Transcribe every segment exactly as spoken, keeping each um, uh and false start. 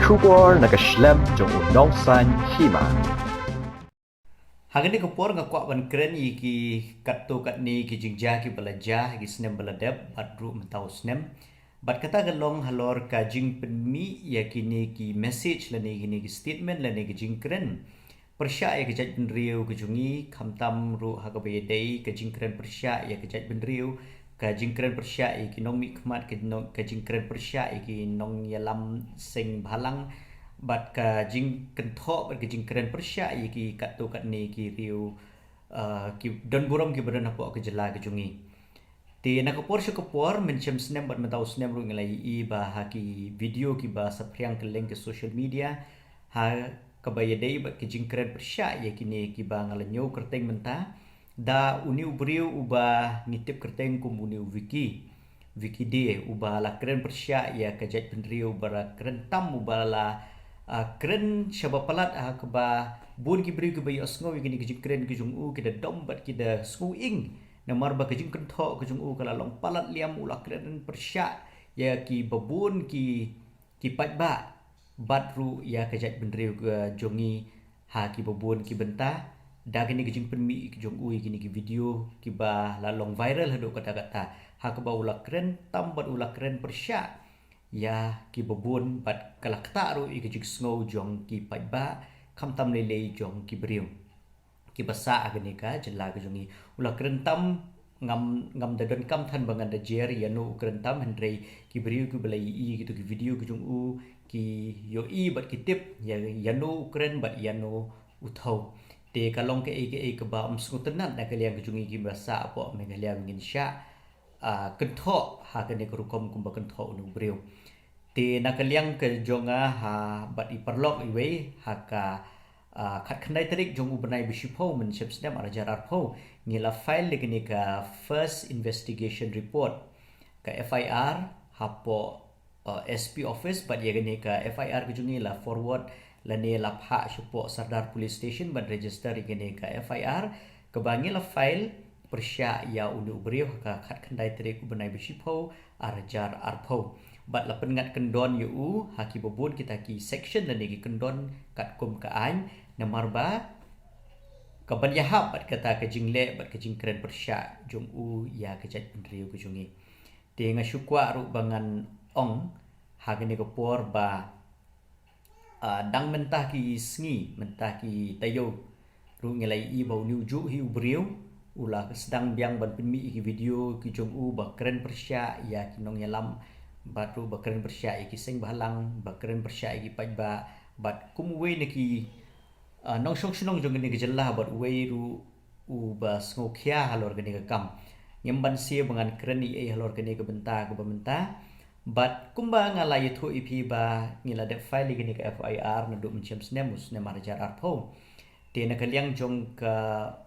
Khubor na ka shlem jong u nongsan hima. Ha kane ka por nga kwah ban kren ïa ki katto katne ki jingjia kiba la jia ha ki snem ba la dep bad ruh mynta u snem. Bad kata ka long halor ka jingpynmih ïa kine ki message lane kine ki statement lane ki jingkren pyrshah ïa ka jaitbynriew ka jong ngi, khamtam ruh ha kaba ïadei ka jingkren pyrshah ïa ka jaitbynriew, ka jingkren pyrshah ïa ki nongmihkhmat, ka nong-, ka jingkren pyrshah ïa ki nongïalam seng bhalang, bad ka jingkynthoh bad ka jingkren pyrshah ïa ki katto katne ki riew, ah, ki don burom kiba don hapoh ka jylla ka jong ngi. Te na ka por sha ka por, mynshem snem bad mynta u snem ruh ngi la ïohi ba ha ki video kiba saphriang kylleng ki social media, ha kaba ïadei bad ki jingkren pyrshah ïa kine kiba nga la ñiew kyrteng mynta, da une u briew uba ngi tip kyrteng kum une u Vicky, Vicky Day, uba la kren pyrshah ïa ka jaitbynriew, uba la kren tam, uba la, ah, kren shaba palat ha kaba bun ki briew kiba ïohsngew ïa kine ki jingkren ki jong u ki da dom bad ki da sngew ing. Namar ba ka jingkynthoh ka jong u ka la long palat liam, u la kren pyrshah ïa kiba bun ki, ki paidbah bad ruh ïa ka jaitbynriew ka jong ngi ha kiba bun ki bynta. Da kine ki jingpynmih ki jong u ïa kine ki video kiba la long viral haduh katta katta, ha kaba u la kren tam bad u la kren pyrshah ïa kiba bun bad ka la ktah ruh ïa ka jingsngew jong ki paidbah, khamtam lei lei jong ki briew kiba sah ha kane ka jylla ka jong ngi. U la kren tam, ngam, ngam da donkam than ba ngan da jer ïano u kren tam, hynrei ki briew kiba la ïohi kito ki video ki jong u ki ïohi bad ki tip ïa, ïano u kren bad ïano u thew. Te ka long kaei kaei kaba ym sngewtynnat na ka liang ka jong ngi kiba sah hapoh Meghalaya ba ngin shah, ah, kynthoh ha kane ka rukom kumba kynthoh une u briew. Te na ka liang ka jong nga ha bad i paralok iwei, ha ka, ah, khatkhyndai tarik jong u bnai ba shiphew mynshem snem ar hajar arphew, ngi la file ïa kane ka first investigation report, ka F I R, hapoh, ah, S P office, bad ïa kane ka F I R ka jong ngi la forward lane la phah shapoh Sardar Police Station ban register ïa kane ka F I R kaba ngi la file pyrshah ïa une u briew ha ka khatkhyndai tarik u bnai ba shiphew ar hajar arphew. Bad la pynngat kyndon ïa u ha kiba bun kita ki section lane ki kyndon katkum ka aiñ, namar ba kaban ïahap bad kata ka jingleh bad ka jingkren pyrshah jong u ïa ka jaitbynriew ka jong ngi. Te nga shu kwah ruh ba ngan ong ha kane ka por ba, ah, dang mynta ki sngi, mynta ki taïew ruh ngi la ïohi ba une u juh hi u briew u la sdang biang ban pynmih ïa ki video ki jong u ba kren pyrshah ïa ki nongïalam, bad ruh ba kren pyrshah ïa ki seng bhalang, ba kren pyrshah ïa ki paidbah, bad kum uwei na ki, ah, nongshong shnong jong kane ka jylla bad uwei ruh uba sngewkhia halor kane ka kam. Ngim banse ba ngan kren ei ei halor kane ka bynta kaba mynta. Bad kumba nga la ïathuh ïa phi ba ngi la dep file ïa kane ka F I R naduh mynshem snem, u snem ar hajar arphew. Te na ka liang jong ka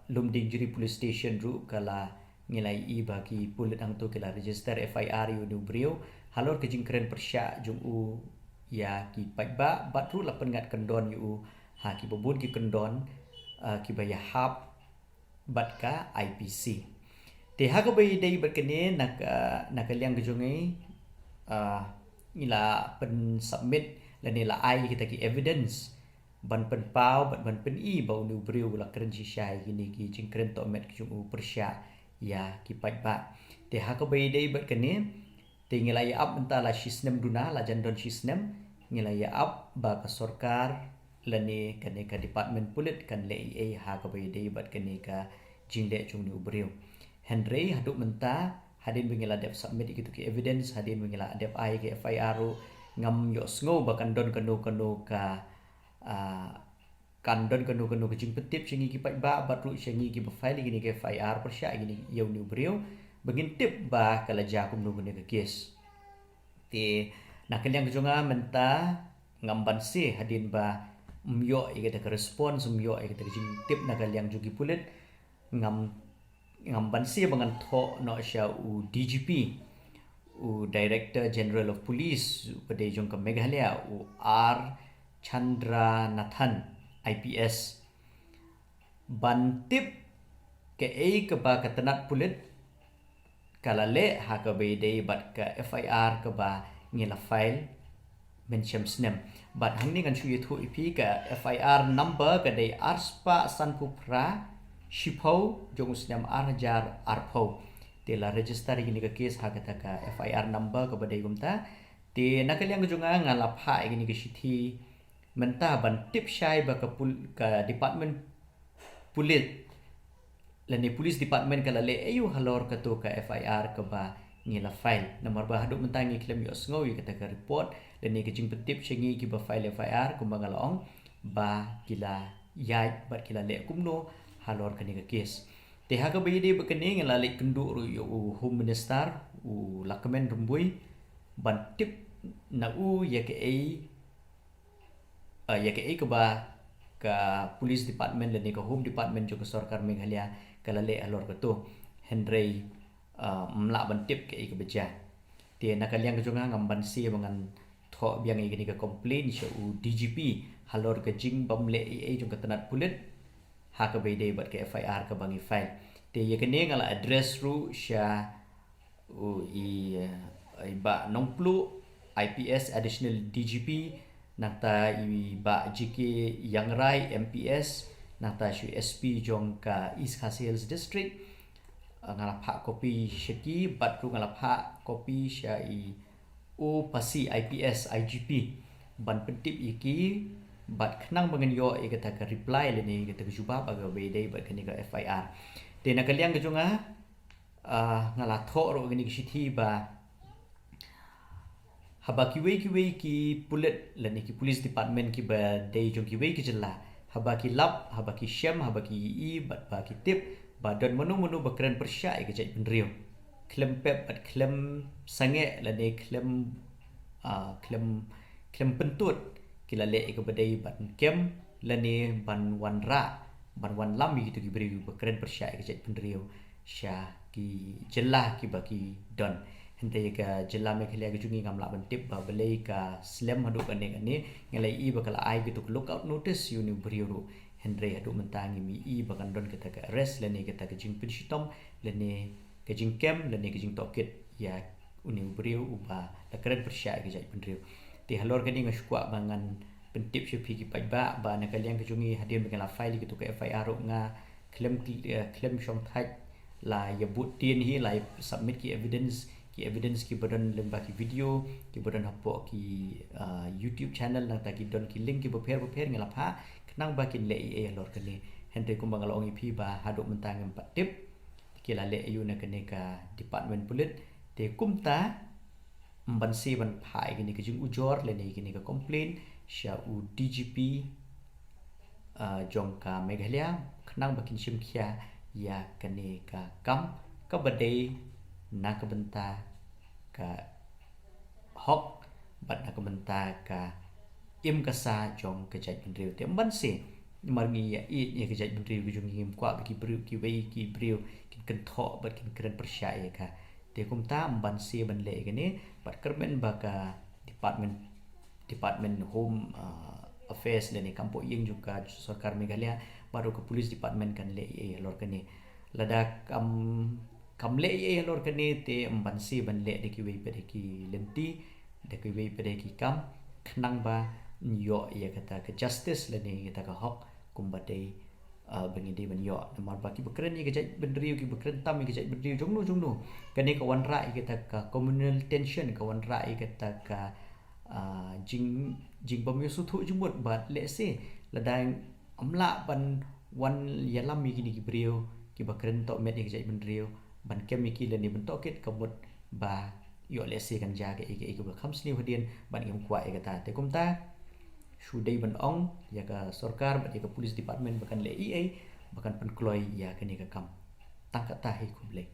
Lumdiengjri Police Station ruh ka la, ngi la ïohi ba ki pulit hangto ki la register F I R ïa une u briew halor ka jingkren pyrshah jong u ïa ki paidbah, bad ruh la pynngat kyndon ïa u ha kiba bun ki kyndon, ah, kiba ïahap bad ka I P C. Te ha kaba ïadei bad kane na ka, na ka liang ka jong ngi, ah, ngi la pynsubmit lane la ai kita ki evidence ban pynpaw bad ban pyni ba une u briew u la kren shisha ïa kine ki jingkren tohmet ki jong u pyrshah ïa ki paidbah. Te ha kaba ïadei bad kane, te ngi la ïa ap mynta la shi snem duna, la jan don shi snem ngi la ïa ap ba ka sorkar lane kane ka department pulit kan leh ei ei ha kaba ïadei bad kane ka jingleh jong une u briew. Hynrei haduh mynta, hadien ba ngi la dep submit ïa kito ki evidence, hadien ba ngi la dep ai ka F I R ruh, ngam ïohsngew ba kan don kano kano ka, ah, kan don kano kano ka jingpyntip sha ngi ki paidbah bad ruh sha ngi kiba file ïa kine ki F I R pyrshah ïa kine, ïa une u briew, ba ngin tip ba ka la jia kumno kane ka case. Te na ka liang ka jong nga mynta ngam banse, hadien ba ym ïoh ïa kata ka response, ym ïoh ïa kata ka jingtip na ka liang jong ki pulit, ngam, ngam banse ba ngan thoh noh sha u D G P, u Director General of Police, uba dei jong ka Meghalaya, u R Chandranathan I P S, ban tip kaei kaba ka tnat pulit ka la leh ha kaba ïadei bad ka F I R kaba ngi la file mynshem snem. Bad hangne ngan shu ïathuh ïa phi ka F I R number ka dei ar spah sanphew phra shiphew jong u snem ar hajar arphew. Te la register ïa kane ka case ha kata ka F I R number kaba dei kumta. Te na ka liang ka jong nga nga la phah ïa kane ka shithi mynta ban tip shai ba ka pul-, ka department pulit lane police department ka la leh aïu halor kato ka F I R kaba ngi la file. Namar ba haduh mynta ngi khlem ïohsngew ïa kata ka report lane ka jingpyntip sha ngi kiba file F I R kumba nga la ong ba ki la ïaid bad ki la leh kumno halor kane ka case. Te ha kaba ïadei bad kane nga la leit kynduh ruh ïa u Home Minister u Lahkmen Rymbui ban tip na u ïa kaei, ah, ïa kaei kaba ka police department lane ka home department jong ka sorkar Meghalaya ka la leh halor kato. Hynrei, ah, ym lah ban tip kaei kaba jia. Te na ka liang ka jong nga ngam banse ba ngan thoh biang ïa kane ka complaint sha u D G P halor ka jingbym leh ei ei jong ka tnat pulit ha kaba ïadei bad ka F I R kaba ngi file. Te ïa kane nga la address ruh sha u i, eh, i Bah Nongpluh, I P S Additional D G P, nangta i Bah J K Iangrai, M P S, nangta sha u S P jong ka East Khasi Hills District. Ah, nga la phah copy sha ki, bad ruh nga la phah copy sha i u Pasi I P S, I G P, ban pyntip ïa ki, bad khnang ba ngan ïoh ïa kata ka reply lane kata ka jubab ha kaba ïadei bad kane ka F I R. Te na ka liang ka jong nga, ah, nga la thoh ruh kane ka shithi ba haba kiwei kiwei ki pulit lane ki police department kiba dei jong kiwei ki jylla, haba ki lap, haba ki shem, haba ki ïohi bad ba ki tip ba don mano mano ba kren pyrshah ïa ka jaitbynriew, khlem pep bad khlem sangeh lane khlem, ah, khlem, khlem pyntud, ki la leh ïa kaba dei ban kem lane ban wanrah, ban wanlam ïa kito ki briew ba kren pyrshah ïa ka jaitbynriew sha ki jylla kiba ki don. Hynrei ïa ka jylla Meghalaya ka jong ngi ngam lah ban tip ba balei ka slem haduh kane kane, nga la ïohi ba ka la ai kito ka lookout notice ïa une u briew ruh. Hynrei haduh mynta ngim ïohi ba kan don kata ka arrest lane kata ka jingpynshitom lane ka jingkem lane ka jingtohkit ïa une u briew uba la kren pyrshah ïa ka jaitbynriew. Te halor kane nga shu kwah ba ngan pyntip sha phi ki paidbah ba na ka liang ka jong ngi hadien ba nga la file ïa kito ka F I R ruh nga khlem, eh, khlem shongthait, la ïa bud dien hi, la ïa submit ki evidence, ki evidence kiba don lyngba ki video kiba don hapoh ki, ah, YouTube channel, nangta ki don ki link kiba pher ba pher nga la phah khnang ba kin leh ei ei halor kane. Hynrei kumba nga la ong ïa phi ba haduh mynta ngim pat tip ki la leh aïu na kane ka department pulit. Te kumta ym banse ban phah ïa kane ka jingujor lane ïa kane ka complaint sha u D G P, ah, jong ka Meghalaya khnang ba kin shim khia ïa kane ka kam kaba dei na ka bynta ka hok bad na ka bynta ka im ka sa jong ka jaitbynriew. Te ym banse, namar ngi ïa ïeit ïa ka jaitbynriew ka jong ngi, ngim kwah ba ki briew, kiwei ki briew kin kynthoh bad kin kren pyrshah ïa ka. Te kumta ym banse ban leh ïa kane, bad kyrmen ba ka department, department home, ah, affairs lane kam poh ïing jong ka sorkar Meghalaya bad ruh ka police department kan leh ei ei halor kane. Lada kam, kam leh ei ei halor kane te ym banse ban leh da kiwei pat de ki lynti, da kiwei pat de ki kam khnang ba ïoh ïa kata ka justice lane kata ka hok kumba dei, ah, ba ngi dei ban ïoh. Namar ba kiba kren ïa ka jaitbynriew, kiba kren tam ïa ka jaitbynriew jongno jongno, kane ka wanrah ïa kata ka communal tension, ka wanrah ïa kata ka, ah, jing, jingbym ïoh sngewthuh jingmut. Bad lehse lada ym lah ban wan ïalam ïa kine ki briew kiba kren tohmet ïa ka jaitbynriew, ban kem ïa ki lane ban tohkit, ka mut ba ïoh lehse kan jia kaei kaei kaba kham sniew hadien bad ngim kwah ïa kata. Te kumta shu dei ban ong ïa ka sorkar bad ïa ka police department ba kan leh ei ei, ba kan pynkloi ïa kane ka kam. Tang katta hi, khublei.